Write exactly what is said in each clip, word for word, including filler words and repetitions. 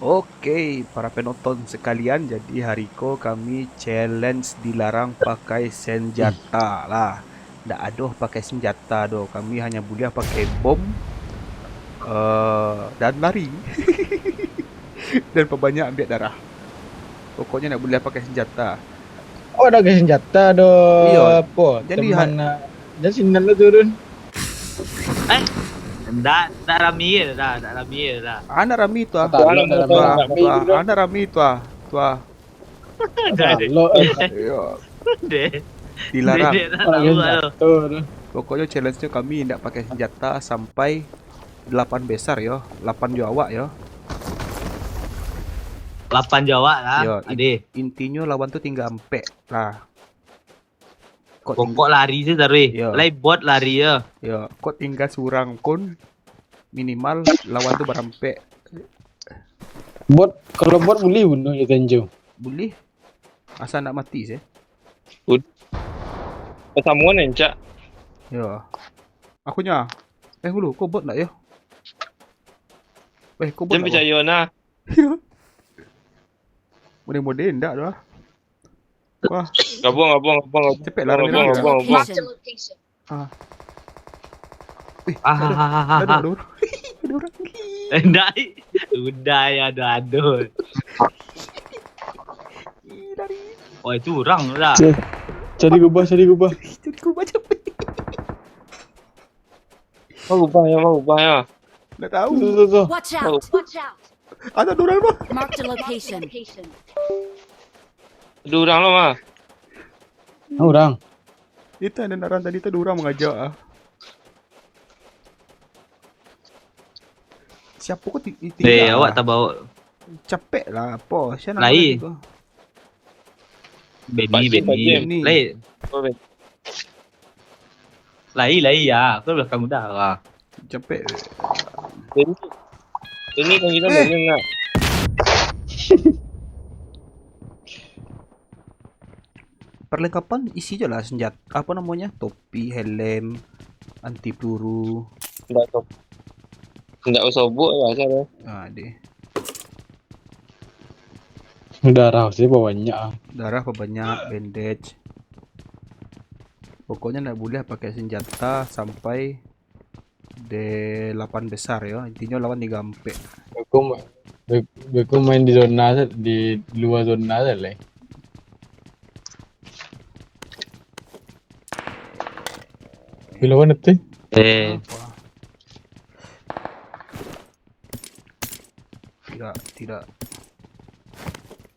Oke, para penonton sekalian, jadi hari ko kami challenge dilarang pakai senjata lah. Ndak ado pakai senjata doh, kami hanya buliah pakai bom, eh, dan lari. Dan pabanyak ambiak darah. Pokoknyo ndak buliah pakai senjata. Oh, ado pakai senjata doh. Iyo. Apo? Jadi, teman, ha- ah, jan sinan lo turun. Eh, ndak, ndak rami dah, ndak rami dah. Ah, ndak rami tu ah. Ndak rami tu ah. Tu ah, ah, ndak rami tu ah. Tu ah. Dah, dah. Iyo. Dah. Dilarang. Dah, dah tahu lah tu. Pokoknyo challenge-nyo kami ndak pakai senjata sampai delapan besar yo. Lapan jo awak yo. Lapan jo awak lah, yo, in-, adeh. Intinyo lawan tu tingga ampek lah. Kok ting-, pokok lari se taruih. Yo. Lai bot lari yo. Yo, kok tingga surang pun minimal lawan tu barampek. Bot, kalau bot buliah bunuah jo tenjo. Buliah. Asa ndak mati se. Ud-, Samuan encak. Yo. Aku nya. Eh, dulu, kau bot ndak yo? Eh, kau bot ndak, kau? Jan picayo nah. Mode-mode ndak doh. Wah. Gabuang, gabuang, gabuang, gabuang. Cepek lah, gabuang, rame-rame lah. Gabuang, gabuang. Marked a location. Ah. Wih, ah, ada, ah, ah, ada, ah, ada, ah, ada orang. Eh, ndak. Udah ya, aduh, aduh. Ih, lari. Oh, itu orang tu dah. Ca-, cari gubah, cari gubah. Cari gubah, cepet. Mau gubah ya, mau gubah ya. Ndak tahu. Tu, tu, tu, tu. Watch out! Watch out! Ada dua orang, Bang. Marked a location. Dua orang lah, mah. Dua orang. Itu yang dendaran tadi tu dua orang mangajak ah. Siapa kau ti-, ti-, eh, awak tak bawa. Capek lah, apa? Siapa nama tadi tu? Benny, Benny. Benny. Lai. Oh, Benny. Lai, lai, ya. Aku belakang udah lah. Capek. Ini, ini kan kita, eh, main nak. Perlengkapan isi je lah senjata, apa namanya, topi, helm, anti peluru. Ndak top-, ndak usah buat lah, asal lah. Ah, deh. Darah sih banyak ah. Darah banyak, bandage. Pokoknya ndak boleh pakai senjata sampai de lapan besar yo. Intinyo lawan tiga ampek. Beko ma-, be-, beko main di zona se-, di luar zona se lah. Bila mana tu? Eh. Apa? Tidak, tidak.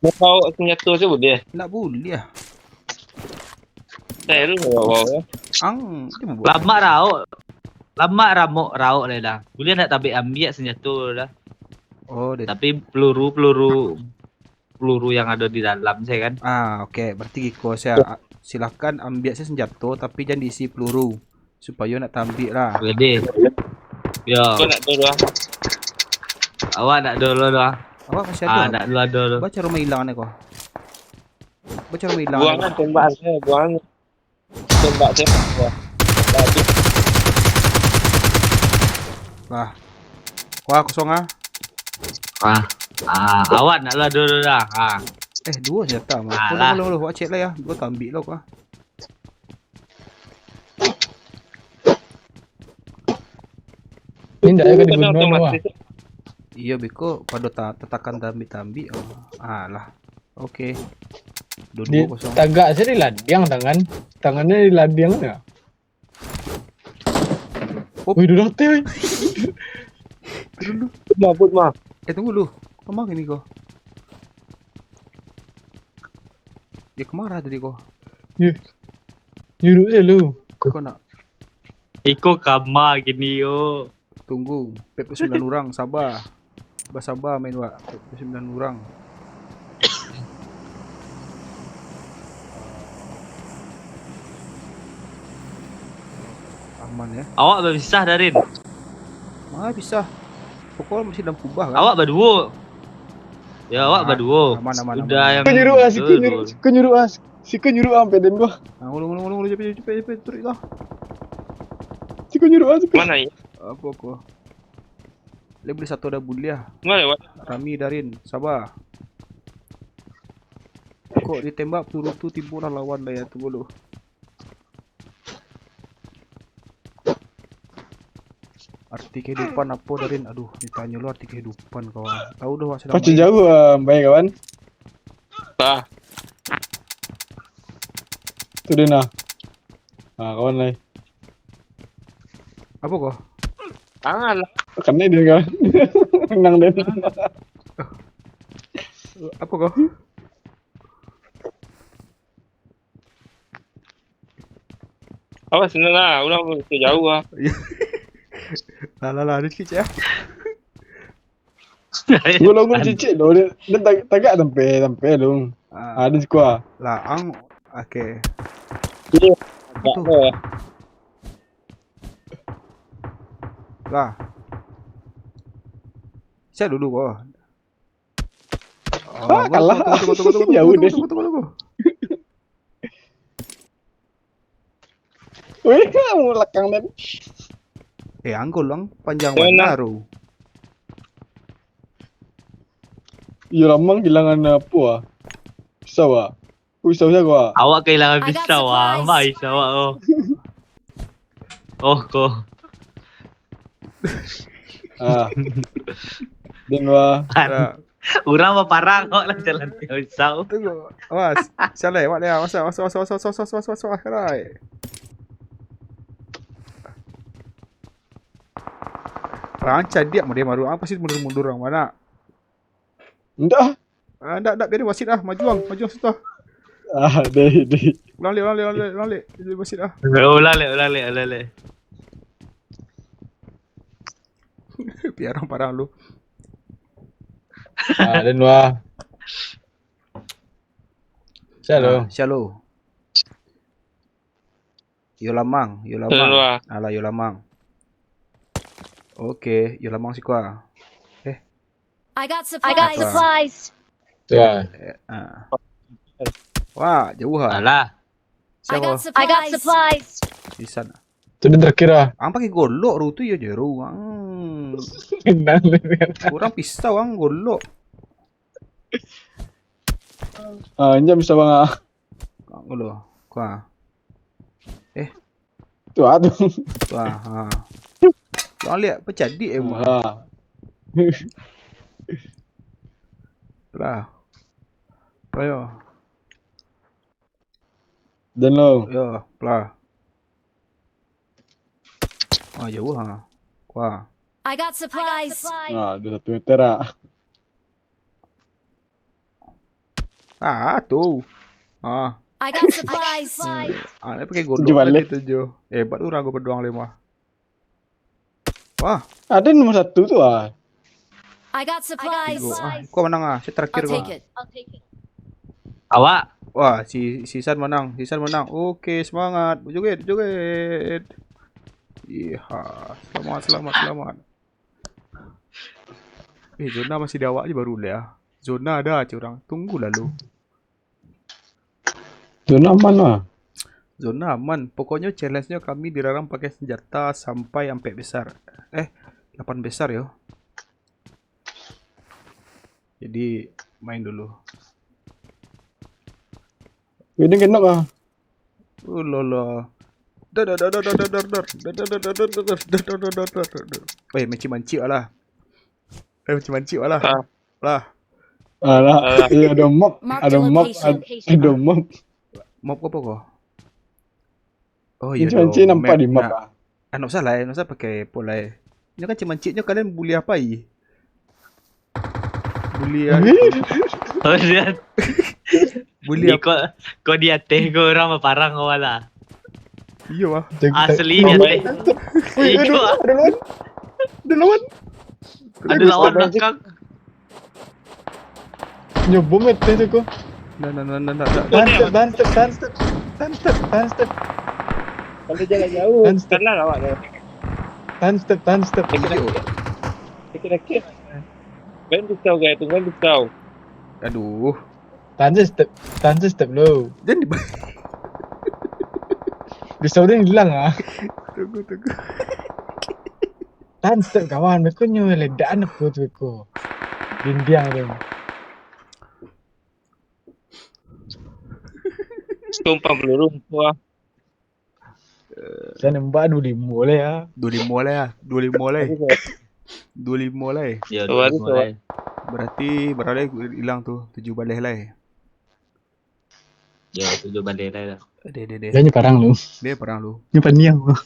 Mau bawa senjata tu boleh? Ndak boleh ah. Sel, bawa, bawa. Ang, dia buat. Lamak rauk. Lamak ramok rauk lah dah. Boleh ndak tabik ambiak senjata dah. Oh, dia. Tapi peluru, peluru, peluru yang ada di dalam saya kan. Ah, oke. Berarti giko saya, silakan ambiak saya senjata, tapi jangan diisi peluru. Supayo nak tambik lah. Ready. Yo. Kau nak dulu ah. Awak nak dulu lah. Awak masih ada? Ah, nak dulu, ada dulu. Baca rumah hilang ni kau. Baca rumah hilang. Buang ni, lah, tembak saya, buang. Tembak saya. Wah. Bagus. Wah. Wah, kosong ah. Ah. Ah, awak nak dulu, dulu dah. Ah. Eh, dua senjata mah. Alah. Dulu, dulu, dulu. Awak cek lah ya. Dua tambik lah kau. Ni ndak ado diguno lah. Iyo, beko pado ta-, tatakan tambik-tambik. Oh. Alah. Oke. Dua dua kosong. Tagak sajo di ladiang tangan. Tangannyo di ladiang sajo. Oh. Wih, duduak teh, wih. Turun dulu. Mabut mah. Eh, tunggu dulu. Kama kini kau? Dia kama tadi kau? Yo. Nyuruh je lu. Kau nak? Iko kama kini yo. Tunggu, P P sembilan urang, saba. Basaba main wak, P P sembilan urang. Aman ya. Awak bapisah, Darin? Ma pisah. Pokok masih dalam kubah kan? Awak baduo. Ya, awak baduo. Aman, aman, aman. Sudah yang. Kau nyuruh ah, sikit nyuruh, kau nyuruh ah. Siko nyuruh ah, P D N ko. Ah, ulun, ulun, ulun, ulun, capek, capek, capek, capek, turuik lah. Siko nyuruh ah, siko. Mana ya? Apa ko? Lai buliah sato dah buliah. Mana, Wan? Rami Darin, sabar. Kok ditembak peluru tu tibo lah lawan dah ya, tunggu dulu. Arti kehidupan apo, Darin? Aduh, ditanyo lu arti kehidupan, kawan. Tahu dah, wak, sedang Pacu main. Jauh, ah, baik, kawan. Bah. Tu dia nah. Ah, kawan lai. Apo ko? Tangan lah. Kanai dia, kawan. Menang dia. Apo ko? Awas, senang lah. Urang tu jauh lah. Lah, lah, lah. Dia cicik, ah. Gua long cicik tu. Dia, dia tag-, tagak sampai, sampai long. Ah. Ah, dia sikuah. Lah, ang, oke. Iya. Agak tu. Lah. Saya dulu ko. Ah, kalah. Tunggu, tunggu, tunggu, tunggu, tunggu, tunggu, tunggu, tunggu, tunggu. Weh, kamu lakang tadi. Eh, anggol lang panjang bana tu. Iyo, lamang kehilangan apo ah? Pisau ah. Wih, pisau jago ah. Awak kehilangan pisau ah. Ambai pisau awak oh. Oh, ko. Ah. Den wah. Urang baparang kok lah jalan tiap pisau. Tunggu. Awas. Salah, wak dia. Awas, awas, awas, awas. Rancak diak mode maru. Apa sih mundur-mundur urang mana? Ndak. Ah, ndak, ndak, biarin wasit ah, maju ang, maju ang situ ah. Ah, deh, deh. Ulang lek, ulang lek, ulang lek, ulang lek. Jadi wasit ah. Ulang lek, ulang lek, ulang lek. Biar urang parang lu. Ah, den wah. Shalom. Ah, shalom. Yo lamang, yo lamang. Alah, yo lamang. Oke, yo lamang siko ah. Eh. I got supplies. I got supplies. Ya. Eh, ah. Wah, jauh ah. Alah. I got supplies. I got supplies. Di sana. Tu den terakhir ah. Ang pakai golok ru tu yo jeru. Ang. Kurang pisau ang golok. Ah, injak bisa bang ah. Kau dulu. Kau. Eh. Tu ah tu. Tu ah, ha. Kau lihat pecah dik eh. Ha. Lah. Ayo. Den lo. Yo, lah. Ah, jauh ha. Kau. I got supplies. Ah, ada satu meter ah. Ah, tu. Ah. I got supplies. Ah, dia pakai golok lagi tu jo. Hebat urang gua berdoang lemah. Wah. Ada nomor satu tu ah. I got supplies. Tigo. Ah, kau menang ah. Saya terakhir kau. Awak. Wah, si si San menang. Si San menang. Oke, semangat. Joget, joget. Iya. Selamat, selamat, selamat. Eh, zona masih di awak je baru leh ah. Zona ada aja orang. Tunggu lalu. Zona aman lah. Zona aman. Pokoknyo challenge-nyo kami dilarang pakai senjata sampai ampek besar. Eh, lapan besar yo. Jadi main dulu. Ini kena ah. Ulala. Dar, dar, dar. Weh, mancik-mancik lah. Eh, mancik-mancik lah. Ah. Lah. Alah, iya ada mob, ada mob, ada mob. Mob apa kau? Oh iya, mancik-mancik nampak di map ah. Ah, ndak usah lah, ndak usah pakai polai. Nyo kan mancik-manciknyo kalian bulih apai? Bulih ah. Oh, lihat. Bulih apo? Kok, kok di ateh kok urang baparang kok lah. Iyo ah. Asli di ateh. Wih, aduh, ada lawan. Ada lawan. Ada lawan belakang. Nyo bom ateh tu ko. Nah, nah, nah, nah, nah, nah. Tahan step, tahan step, tahan step. Tahan step, tahan step. Kalau jalan jauh, tahan step. Kalah awak tu. Tahan step, tahan step. Sakit, sakit. Sakit, sakit. Main pisau, guys. Tunggu pisau. Aduh. Tahan step, tahan step dulu. Jangan di- Pisau dia hilang ah. Tunggu, tunggu. Santet kawan, beko nyo ledakan apo tu beko. Dindiang tu. Sumpah peluru kau ah. Saya nembak dua limo lah ya. Dua limo lah ya. Dua limo lah. Dua limo lah. Ya, dua limo lah. Berarti berapa hilang tu? Tujuh baleh lah. Ya, tujuh baleh lah. Deh, deh, deh. Dia ni parang lu. Dia parang lu. Ni paniang lu.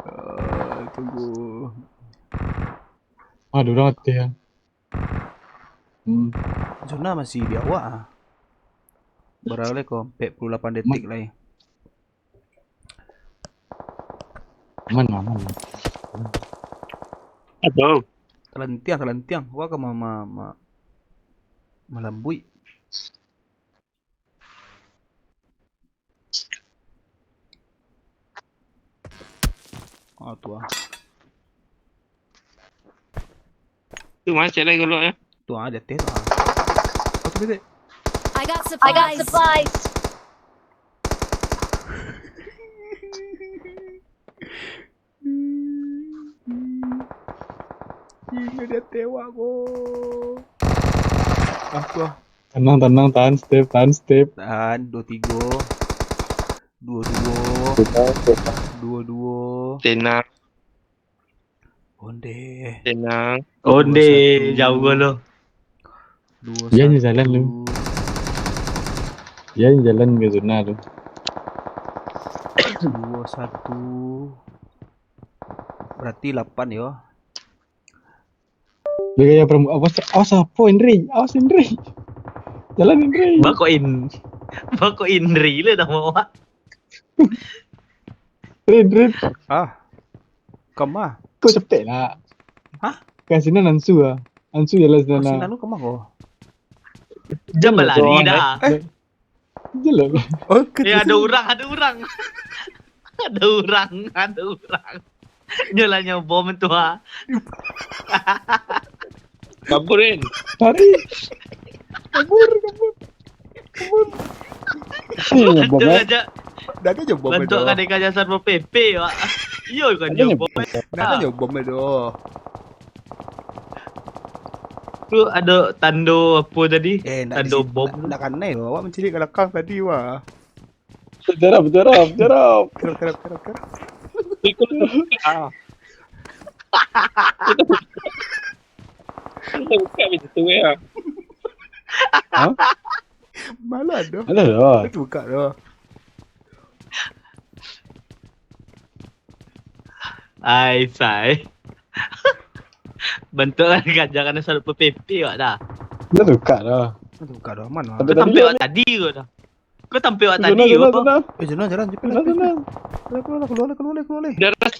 Uh, tunggu. Ah, dua orang mati ya. Hmm. Zona masih di awak ah. Berapa lah kau? Empat puluh lapan detik lah. Aman, aman. Aduh. Talantiang, talantiang. Wah, kau ma, ma, ma, malambuik. Oh, tu ah. Tu macam lagi kalau ya. Tu ah, di atas tu ah. Oh, tu, tu. I got supplies. I got supplies. Ingat dia tewak ko. Ah, tu ah. Tenang, tenang, tahan step, tahan step. Tahan, dua tiga. Dua dua. Dua dua. Tenang, Onde. tenang. Onde, jauh lo. Dua Dia ni satu. Jalan lu. Dia ni jalan ke zona tu. Dua satu. Berarti lapan yo. Dia gaya promo. Awas, awas apa Indri? Awas Indri. Jalan Indri. Bako in. Bako Indri le nama awak. Rin, Rin. Ah. Kemah. Kau cepek lah. Hah? Kan sinan Ansu lah. Ansu jalan sinan Masih lah. Nanu kemah ko? Jangan lari dah. Eh. Jalan. Oh, ke Eh, ada orang, ada orang. Ada orang, ada orang. Nyolah nyo bom tu ha. Kabur kan. Lari. Kabur, kabur. Kabur. Ini bom Bantuk eh. Aja, Dah ada je bom bantuk tu. Kadeka Jasar P P wak. Iyo kan Ada nyo ni bom. Dah ada je bom tu. Tu ada tando apa tadi? Eh, nak Tando di- bom. Nak, nak kanai wak mencari ke belakang tadi wak. Jarap, jarap, jarap. Kerap, kerap, kerap, kerap. Ikut. Ah. Kita buka pintu ya. Malu ada. Alah lah. Kita buka tu. Ai sai. Bantuk kan kaja kana salut P P P wak dah. Dah buka dah. Kita buka tu aman lah. Tapi Kau tampil tadi wak tadi kau dah. Kau tampil wak Zona, tadi zona, kau apa? zona. Eh, jalan, jalan. Cepat, Zona, cepat, zona. cepat. Keluar, keluar, keluar, keluar, keluar, keluar. Darah.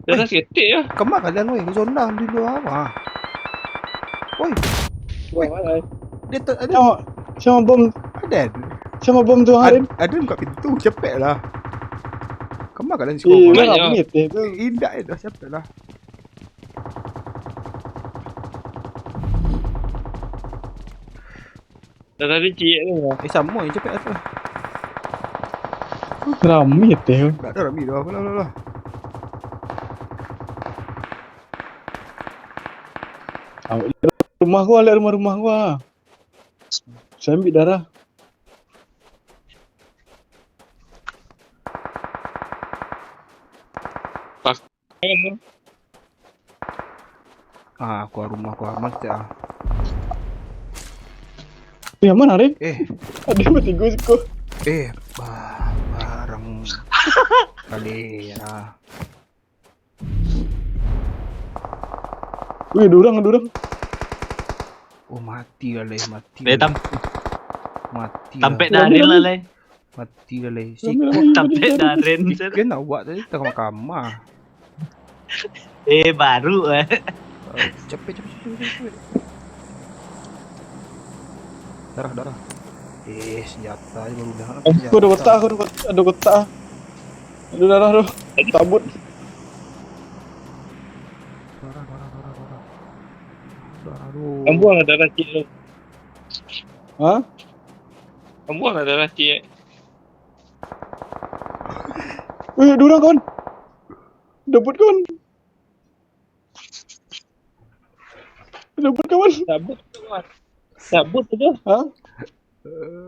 Darah seketik ya. Kemah kalian, woi. Zona di luar apa? Woi. Wah, mana? Dia tak ada. Sama, sama bom, Ada. sama bom tu Harin. Ada buka pintu, cepatlah. Kemah kalian Eh, sekolah. orang Banyak. apa ni teh tu? Indak eh, dah cepatlah. Dah tadi ciek tu lah. Eh, sama je cepat tu. Rami teh. Tak ada rami dah. Apalah, apalah, apalah. Rumah gua, lihat rumah-rumah gua. Saya ambil darah. Ah, keluar rumah, keluar rumah cek ah. Eh, yang mana, Rin? Eh, Ada yang bertiga siko. eh, bah, barang kali ya. Wih, ada orang, ada orang. Oh, mati lah leh, mati. Dia tam Mati. tampek Darin lah leh. Mati lah leh. Ramai, Siko. ramai, Tampek ramai. Darin. Chicken awak tadi tengah kamar. Eh, baru eh. Uh, cepet, cepet, cepet, cepet, cepet. Darah, darah. Eh, senjata aja baru dah. Aku ada kotak, aku ada kotak, ada kotak. Ada darah tu. Tabut. Darah, darah, darah, darah. Darah tu. Ambuang lah darah ciek tu. Ha? Ambuang lah darah ciek. Eh, ada urang, kawan. Dapek, kawan. Dapek, kawan. Cabut tu, kawan. Cabut tu. Ha?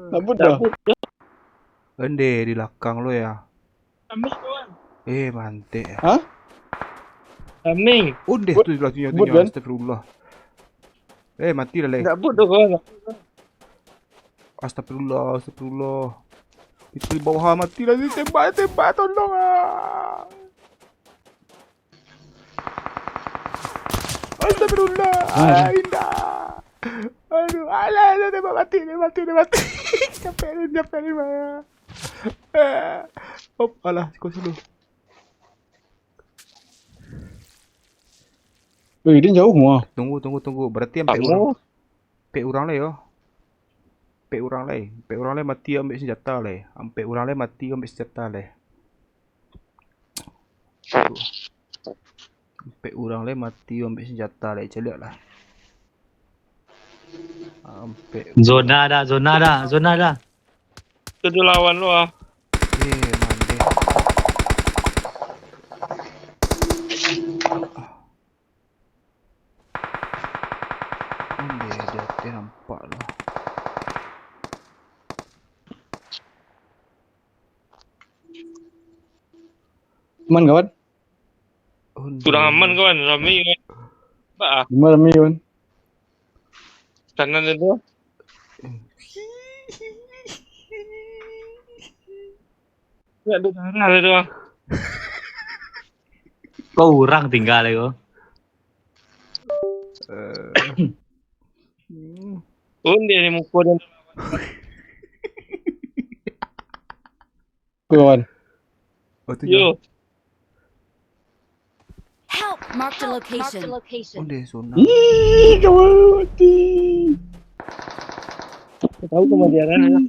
Cabut dah. Cabut tu. Onde di lakang lo, yo. Kambing, kawan. Eh, mantek, yo. Ha? Kambing. Onde tu, lakinya tu, kan? Astagfirullah. Eh, mati lah, leh. Cabut tu, kawan. Astagfirullah, astagfirullah. Itu di bawah, mati lah, ditembak, tembak, tolong, ah. Astagfirullah. Ah, indah. Aduh, alah, alah, dia mati, dia mati, dia mati. Capek ni, capek ni, Bang. Ah. Hop, alah, cukup dulu. Weh, dia jauh mah. Tunggu, tunggu, tunggu. Berarti ampek urang. Ampek urang lai, yo. Ampek urang lai. Ampek urang lai mati ambek senjata lai. Ampek urang lai mati ambek senjata lai. Ampek urang lai mati ambek senjata lai. Caliak lah. Ampek. Zona dah, zona dah, zona dah. Itu lawan lu, ah. Eh, mandeh. Ondeh, di ateh nampak lah. Aman, kawan? Ondeh. Kurang aman, kawan. Rami, kawan. Bah, ah. Aman, rami, kawan. Kanan itu. Nggak ada darah itu, ah. Kok urang tingga lai ko? Eh. Hmm. Ondeh ni muko dan. Kawan. Oh, tu. Yo. Help! Mark the location. Ondeh, zona. Ih, kawan mati. Tahu kematian lah.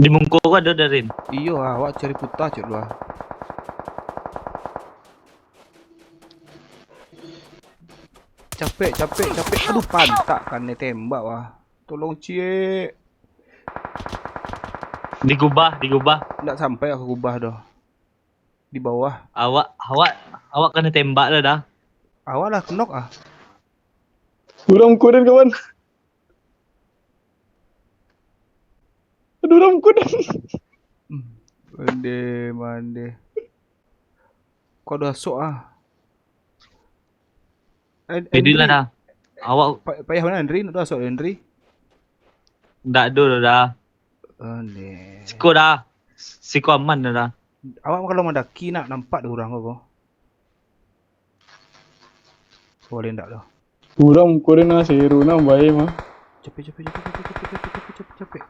Di muko ko ado, Darin. Iyo, awak cari puta cek lu, ah. Capek, capek, capek. Aduh, pantak kan ni tembak, wah. Tolong, ciek. Di gubah, di gubah. Ndak sampai ka gubah doh. Di bawah. Awak, awak, awak kena tembak lah dah. Awak lah knock, ah. Urang muko den, kawan. Aduh, urang muko den. Hmm. Mande, mande. Kau dah sok, ah. An-, Jadi lah Andri. Dah. Awak pa-, payah mana, Andri? Ndak ado asok, Andri? Ndak ado dah. Ondeh. Siko dah. Siko aman dah. Awak kalau mandaki nak nampak dah urang ko. Boleh ndak dah? Urang muko den nah, seru nah, bae mah. Capek, capek, capek.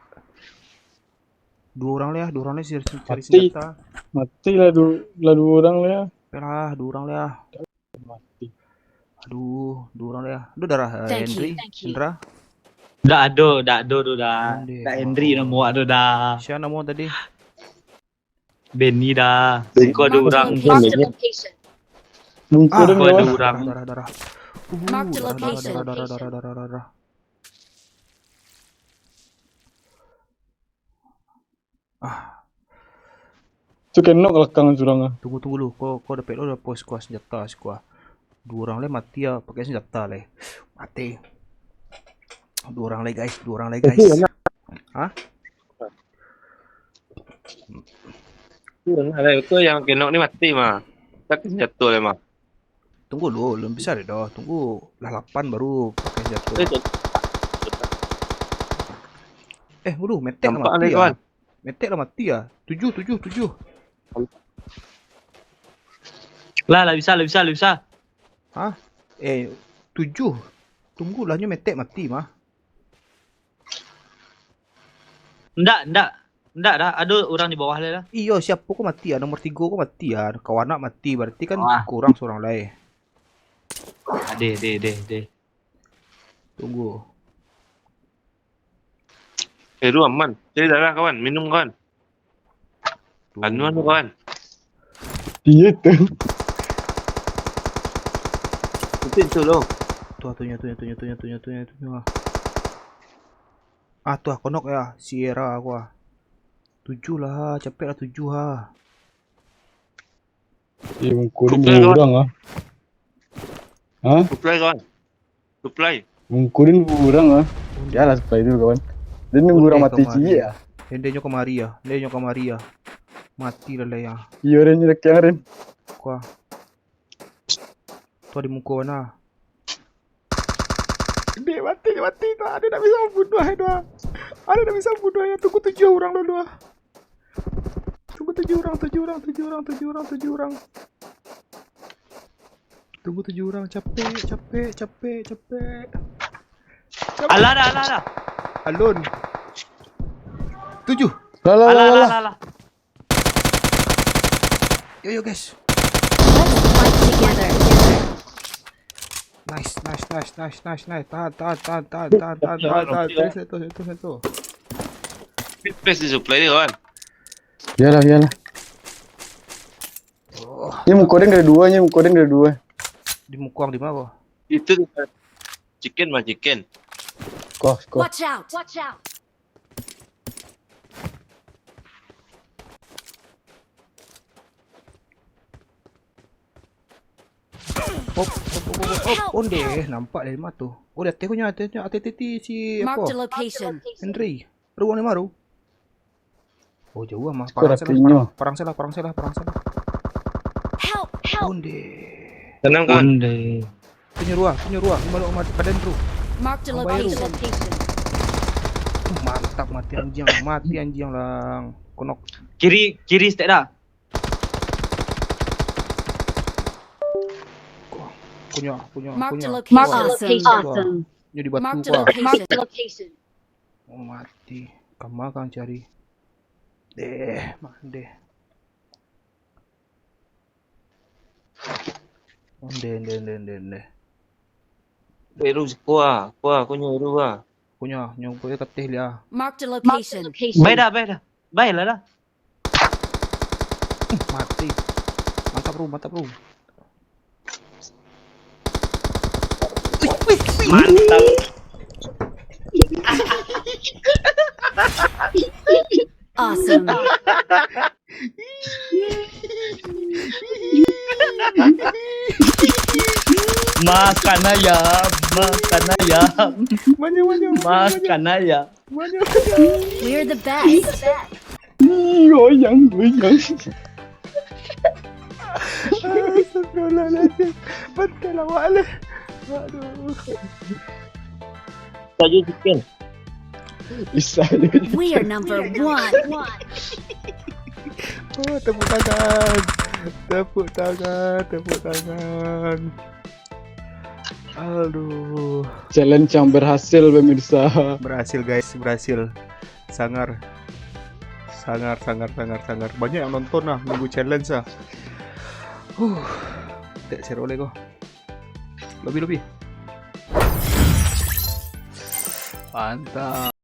Dua urang lah, dua urang lah, cari, cari senjata. Mati lah du-, lah dua urang lah. Capek lah, dua urang lah. Mati. Aduh, dua urang dah. Aduh, darah, eh, Thank you. Henry, Thank you. Hendra. Ndak ado, ndak ado tu dah. Ondeh, ndak Henry namo awak tu dah. Sia namo tadi? Benny dah. Benny. Siko ado urang. Mark the location. Mark the location. Muko den, kawan. Siko ado urang. Darah, darah, darah. Uh, Mark the location. Darah, darah, darah, darah, darah. Ah. Tu kenok lakang surang ah. Tunggu, tunggu lu. Kau, kau dapek lu dah pos kuah senjata sikuah. Dua urang lai mati ah, pakai senjata lai. Mati. Dua urang lai, guys, dua urang lai, guys. Hah? Itu yang kenok ni mati mah. Pakai senjata lai mah. Tunggu lu, belum bisa deh doh. Tunggu lah lapan baru pakai senjata. Eh, eh. Eh, waduh, metek lah mati ah. Nampak lagi, kawan. Metek lah mati ah. Tujuh, tujuh, tujuh. Lah, lah bisa, lah bisa, lah bisa. Hah? Eh, tujuh. Tunggu lah, nyo metek mati mah. Ndak, ndak. Ndak dah, ado urang di bawah lai lah. Iyo, siapo ko mati ah? Nomor tigo ko mati ah. Kawan nak mati, berarti kan kurang surang lai. Ah, deh, deh, deh, deh. Tunggu. Eh, lu aman. Cari darah, kawan. Minum, kawan. Anu, anu, kawan. Iya tu. Itu, itu, lo. Tuh, tuhnya, tuhnya, tuhnya, tuhnya, tuhnya, tuhnya, tuhnya. Ah, tuh, konok ya, Sierra aku ah. Tujuh lah, capek lah tujuh ha. Eh, mungkin dua orang ah. Ha? Supply kawan. Supply. Mungkin dua orang ah. Yalah supply dulu kawan. Dia nunggu orang mati ciek ah. Dia nyo kamari ah. Dia nyo kamari ah. Mati lah lah ya. Iyo Ren, nyo dekat Ren. Kuah. Tu di muka mana? Dek mati, mati tu. Ada nak bisa bunuh tu. Ada nak bisa bunuh ya. Tunggu tujuh orang dulu ah. Tunggu tujuh orang, tujuh orang, tujuh orang, tujuh orang, tujuh orang. Tunggu tujuh orang, capek, capek, capek, capek. Alah dah, alah dah. Alun. Tujuh. Lah lah lah lah. Yo yo guys. Let's fight together. Nice, nice, nice, nice, nice, nice. Tahan, tahan, tahan, tahan, tahan, tahan, tahan. Terus, terus, terus, terus. Space di supply ni kawan. Yalah, yalah. Ni muka dia ada dua, ni muka dia ada dua. Di muka di mana? Itu chicken mah chicken. Koh, koh. Watch out! Watch out! Hop, hop, hop, hop, hop. Onde, nampak dari mata. Oh, di ateh ko nyo, ateh nyo, ateh titi si Marked a apa? Location. Henry. Ruang lima ru. Oh, jauh mah. Kau Parang rapi salah, nyo. Parang salah, parang salah, parang salah. Help! Help! Onde. Tenang kawan. Onde. Tunjuk ruang, tunjuk ruang. Malu mati kaden tu. Marked a Sampai location. Uh, mantap mati anjing, mati anjing lang. Konok. Kiri kiri stek dah. Punya, punya, Marked a punya. location. Awesome. Nyo di batu Marked a kau. Location. Oh, mati. Kama kang cari. Deh, mande. Onde, onde, onde, onde, onde. Beru kuah, kuah aku nyo beru ah. Punya, nyo punya ketih dia. Marked a location. Baik dah, baik dah. Baiklah dah. Mati. Mantap bro, mantap bro. Mantap. Awesome. Makan ayam, makan ayam, Banyak, banyak, banyak, makan ayam. Banyak, banyak. We're the best. Goyang, goyang. Astagfirullahaladzim. Betul awak lah. Aduh. Saja chicken. Bisa je. We are number one. Oh, tepuk tangan. Tepuk tangan, tepuk tangan. Aduh. Challenge yang berhasil pemirsa. Berhasil guys, berhasil. Sangar. Sangar, sangar, sangar, sangar. Banyak yang nonton lah, nunggu challenge lah. Huh. Tak seru lagi kau. Lobby, lobby. Mantap.